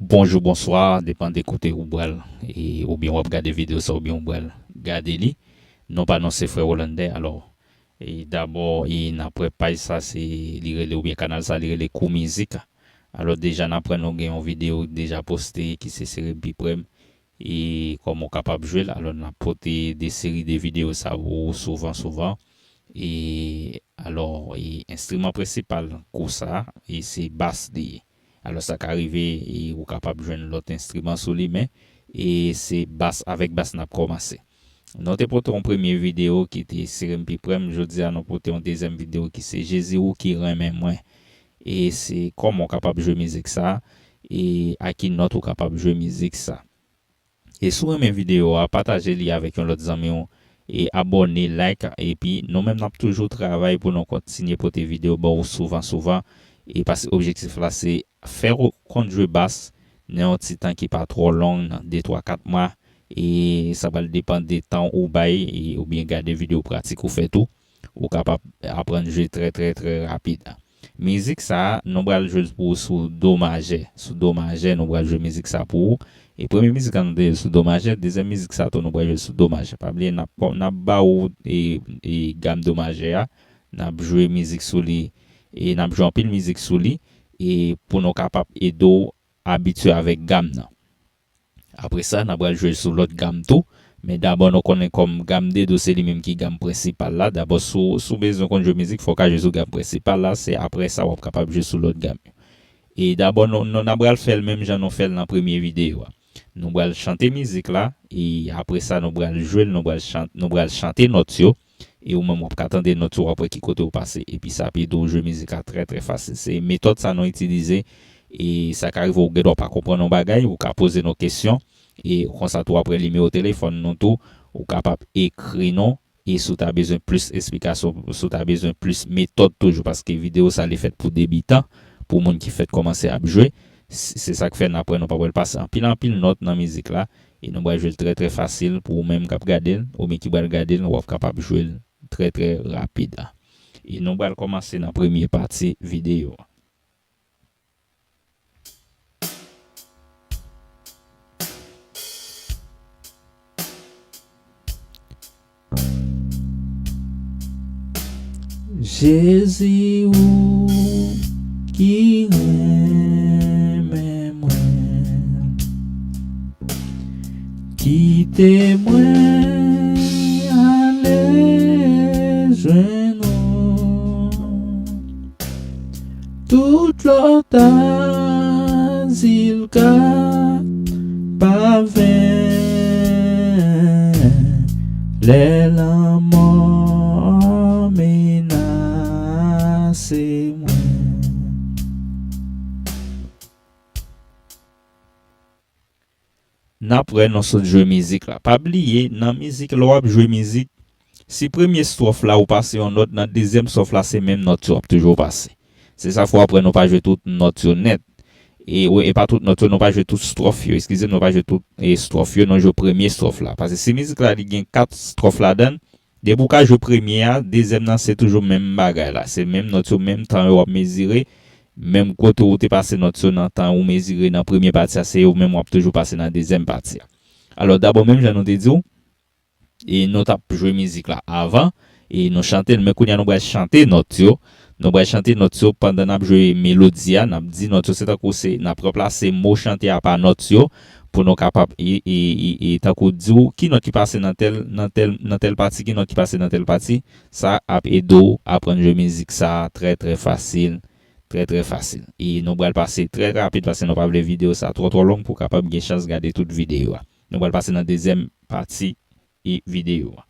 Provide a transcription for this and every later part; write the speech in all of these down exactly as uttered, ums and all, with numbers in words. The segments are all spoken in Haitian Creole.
Bonjou, bonswa, depann de kote ou pral, e, oubyen w ap gade videyo sa, oubyen ou pral gade li. Non pa non se frè Rolander. Alò, e, dabò, e, n ap wè paj sa, se, li rele, oubyen kanal sa, li rele Kou Mizik. Alò, deja n aprann nou gen yon videyo deja poste ki se Sere M P Prem, e kòman w kapab jwe l. Alò, n ap pote de seri de videyo sa pou ou souvan, souvan. E alò, e enstriman prensipal kou sa, e se bas li ye. Alò, sa ka rive, e ou kapab jwenn lòt enstriman sou li, men, e se bas, avèk bas n ap kòmanse. Nou te pote yon premye videyo ki te Sere M P Prem. Jodi a, nou pote yon dezyèm videyo ki se Jezi ou ki renmen mwen. E se kòman w kapab jwe mizik sa, e a ki nòt ou kapab jwe mizik sa. E si w renmen videyo a, pataje li avèk yon lòt zanmi w, e abòne, like, epi nou menm n ap toujou travay pou nou kontinye pote videyo ba w souvan, souvan. E paske objektif la se fè w konn jwe bas nan yon ti tan ki pa twò long, nan de, twa, kat mwa. E sa pral depann de tan ou bay, e, oubyen gade videyo pratik ou fè tou. Ou kapab aprann jwe trè, trè, trè rapid. Mizik sa a, nou pral jwe l pou ou sou do majè. Sou do majè, nou pral jwe mizik sa pou ou. E premye mizik la, nou te jwe sou do majè. Dezyèm mizik sa tou, nou pral jwe sou do majè. Pa bliye, n ap, n ap ba ou, e, e, gam do majè a. N ap jwe mizik sou li. E n ap jwe anpil mizik sou li. E pou nou kapab ede w abitye avèk gam nan. Apre sa, n ap pral jwe sou lòt gam tou. Men dabò, nou konnen kòm gam de do, se li menm ki gam prensipal la. Dabò, si w, si w bezwen konn jwe mizik, fò w ka jwe sou gam prensipal la. Se apre sa, w ap kapab jwe sou lòt gam yo. E dabò, nou, nou, n ap pral fè l menm jan nou fè l nan premye videyo a. Nou pral chante mizik la, e apre sa, nou pral jwe l, nou pral chan-, nou pral chante nòt yo. E ou menm w ap ka tande nòt yo, w ap wè ki kote w pase. Epi sa ap ede w jwe mizik la trè, trè fasil. Se metòd sa nou itilize. E sa ka rive w gen dwa pa konprann yon bagay, ou ka poze nou kesyon. E konsa tou, w ap wè nimewo telefòn nou tou, ou kapab ekri nou. E si w ta bezwen plis esplikasyon, si w ta bezwen plis metòd toujou, paske videyo sa li fèt pou debitan, pou moun ki fèk kòmanse ap jwe. Se, se sa k fè n ap wè nou pa pral pase anpil, anpil nòt nan mizik la. E nou pral jwe l trè, trè fasil pou ou menm k ap gade l, oubyen ki pral gade l, w ap kapab jwe l trè, trè rapid. E nou pral kòmanse nan premye pati videyo a. Jezi, ou ki renmen mwen, kite mwen ale jwenn ou. Tout lòt azil ka pa venn lè lanmò menase mwen. N ap wè nou sot jwe mizik la. Pa bliye, nan mizik, lè w ap jwe mizik, si premye estwòf la ou pase yon nòt, nan dezyèm estwòf la se menm nòt yo w ap toujou pase. Se sa fè w ap wè nou pa jwe tout nòt yo nèt. E, e pa tout nòt yo, nou pa jwe tout estwòf yo. Eskize m, nou pa jwe tout, e, estwòf yo, nou jwe premye estwòf la. Paske si mizik la li gen kat estwòf ladan l, depi w ka jwe premye a, dezyèm nan se toujou menm bagay la. Se menm nòt yo, menm tan yo w ap mezire, menm kote ou te pase nòt yo nan tan ou mezire nan premye pati a, se yo menm w ap toujou pase nan dezyèm pati a. Alò, dabò, menm jan nou te di w, e nou t ap jwe mizik la avan, e nou chante l, men kounye a nou pral chante nòt yo. Nou pral chante nòt yo pandan n ap jwe melodi a, n ap di nòt yo, se tankou se, n ap ranplase mo chante a pa nòt yo, pou nou kapab, e, e, e, e tankou di w ki nòt ki pase nan tèl, nan tèl, nan tèl pati, ki nòt ki pase nan tèl pati. Sa ap ede w aprann jwe mizik sa trè, trè fasil, trè, trè fasil. E nou pral pase trè rapid paske nou pa vle videyo sa twò, twò long pou w kapab gen chans gade tout videyo a. Nou pral pase nan dezyèm pati e videyo a.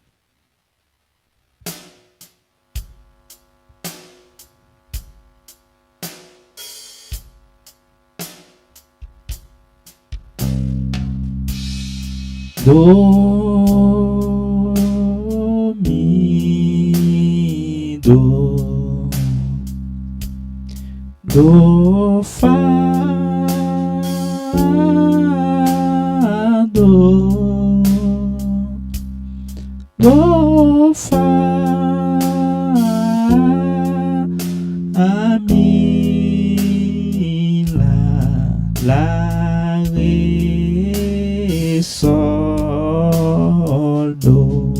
Do, mi, do. Do, fa, do. Do, fa, a, mi, la, la, Re, sòl, do.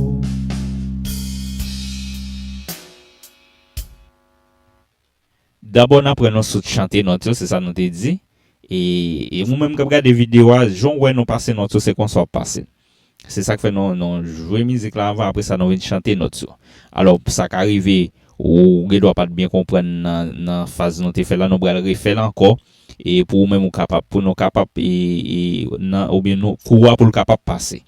Dabò, n aprann nou sou chante nòt yo, se sa nou te di. E, e ou menm k ap gade videyo a, jan w wè nou pase nòt yo, se konsa w ap pase. Se sa k fè nou, nou jwe mizik la avan, apre sa, nou vin chante nòt yo. Alò, sa ka rive, ou gen dwa pa t byen konprann nan, nan faz nou te fè la, nou pral refè l ankò. E pou ou menm, ou kapab, pou nou kapab, e, e, nan, oubyen nou, kou a pou l kapab pase.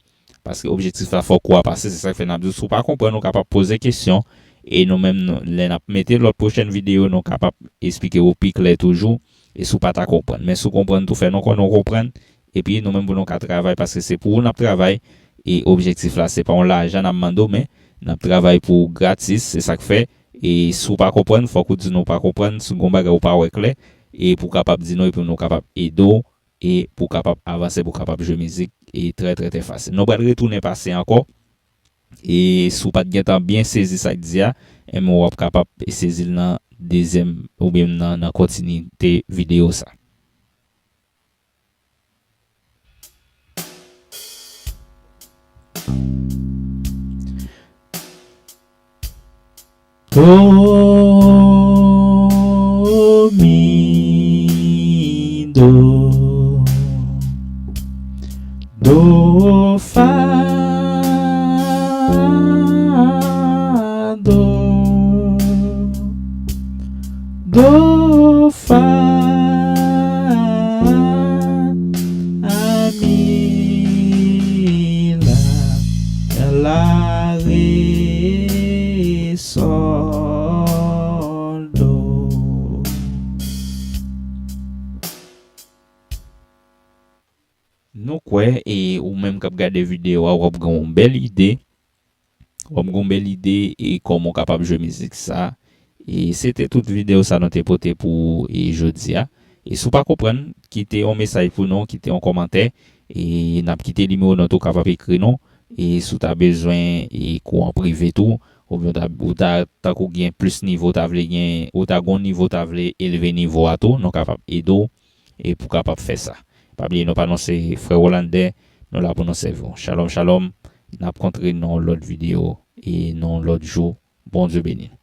Paske objektif la, fò kou a pase, se sa k fè n ap di w, si w pa konprann, ou kapab poze kesyon. E nou menm, nou, lè n ap mete lòt pwochèn videyo, nou kapab esplike w pi klè toujou. E si w pa ta konprann. Men si w konprann tou, fè nou konnen w konprann. Epi nou menm pou nou ka travay, paske se pou ou n ap travay. E objektif la, se pa yon lajan n ap mande w, men n ap travay pou ou gratis, se sa k fè. E si w pa konprann, fòk ou di nou w pa konprann, si w gen yon bagay ou pa wè klè, e pou w kapab di nou, epi nou kapab ede w, e pou w kapab avanse, pou w kapab jwe mizik, e trè, trè, trè fasil. Nou pral retounen pase ankò, e si w pa t gentan byen sezi sa k di a, enben w ap kapab sezi l nan dezyèm, oubyen nan, nan kontinite videyo sa. Do, mi, do. Do, fa, do. Do, fa, mi, la, la, re, sòl, do. Nou kwè, e ou menm k ap gade videyo a, w ap gen yon bèl ide. W ap gen yon bèl ide e kòman w kapab jwe mizik sa. E se te tout videyo sa nou te pote pou ou, e jodi a. E si w pa konprann, kite yon mesaj pou nou, kite yon kòmantè. E n ap kite nimewo nou tou, w kapab ekri nou. E si w ta bezwen e kou an prive tou, oubyen w ta, ou ta, tankou gen plis nivo, w ta vle gen, ou ta gen yon nivo, w ta vle elve nivo a tou, nou kapab ede w e pou w kapab fè sa. Pa bliye, nou pa non se frè Rolander, nou la pou nou sèvi w. Shalom, shalom. N ap kontre nan yon lòt videyo e nan yon lòt jou. Bondye beni nou.